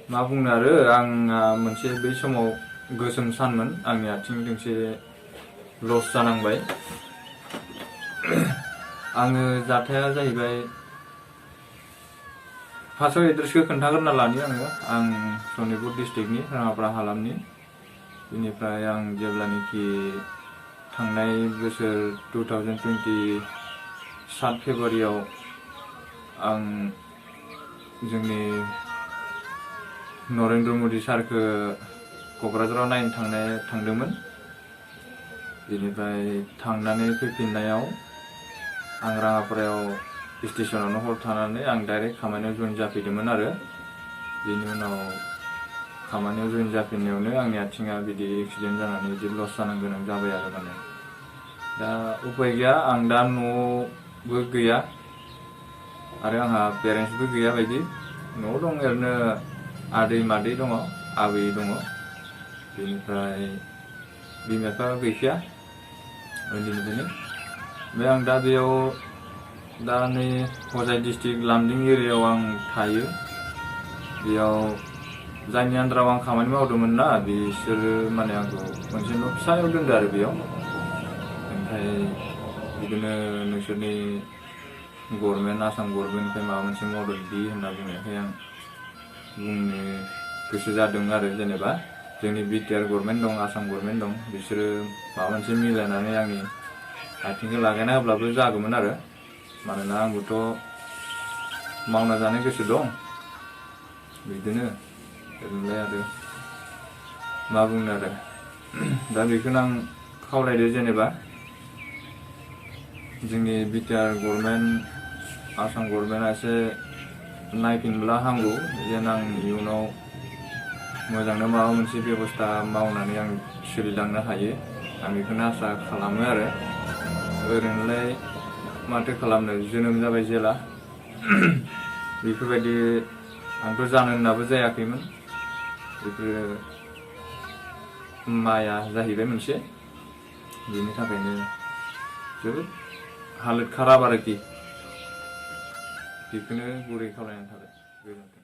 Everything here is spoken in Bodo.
मा बुंनो आरो आंहा मोनसे बै समाव गोसोम सानमोन आंनि आथिं दोंसे लस जानांबाय। आङो जाथाया जाहैबाय फार्स्टआव एड्रेसखौ खोन्थाग्रोना लानि आं सनितपुर डिस्ट्रिक्टनि राङापारा हालामनि। बेनिफ्राय आं जेब्लानोखि थांनाय बोसोर 2020 7 फेब्रुवारियाव आं जोंनि नरेन्द्र मदि सारखौ क'क्राझाराव नायनो थांदोंमोन। बेनिफ्राय थांनानै फैफिननायाव आं राङापारायाव स्टेशनावनो हर थानानै आं डाइरेक्ट खामानियाव जइन जाफैदोंमोन आरो बेनि उनाव खामानियाव जइन जाफिननायावनो आंनि आथिङा बिदि एक्सिडेन्ट जानानै बिदि लस जानो गोनां जाबाय आरो माने दा उपाय गैया। आं दा न'बो गैया आरो आंहा पेरेन्टसबो गैया बायदि। न'आव दं ओरैनो आदै मादै दङ, आबै दङ। बेनिफ्राय बिमा बिफा गैखाया उन्दैनिफ्रायनो। ओमफ्राय आं दा बेयाव दा नै हजाइ डिस्ट्रिक्ट लामदिं एरियायाव आं थायो। बेयाव जायनि आन्दाराव आं खामानि मावदोंमोन ना बिसोरो माने आंखौ मोनसे न' फिसायाव दोनदो आरो बेयाव। ओमफ्राय बिदिनो नोंसोरनि गभर्नमेन्ट आसाम गभर्नमेन्टनिफ्राय माबा मोनसे मदद दि होनना बुंनायखाय आं बुंनो गोसो जादों आरो जेनेबा जोंनि बिटिआर गभर्नमेन्ट दं, आसाम गभर्नमेन्ट दं, बिसोरो माबा मोनसे मिलायनानै आंनि आथिंखौ लागायना होब्लाबो जागौमोन आरो मानोना आंबोथ' मावना जानो गोसो दं। बिदिनो ओरैनोलाय आरो मा बुंनो आरो दा बेखौनो आं खावलायदो जेनेबा जोंनि बिटिआर गभर्नमेन्ट आसाम गभर्नमेन्टआ एसे नायफिनब्ला हामगौ जेन आं इयुनाव मोजांनो माबा मोनसे बेबस्था मावनानै आं सोलिलांनो हायो। आं बेखौनो आसा खालामो आरो ओरैनोलाय माथो खालामनो जोनोम जाबाय जेला बेफोरबायदि आंथ' जानो होननाबो जायाखैमोन। बेफोरो माया जाहैबाय मोनसे। बेनि थाखायनो जोबोद हालोद खाराब आरोखि। बेखौनो गुरै खावलायनानै थाबाय। गोजोन्थों।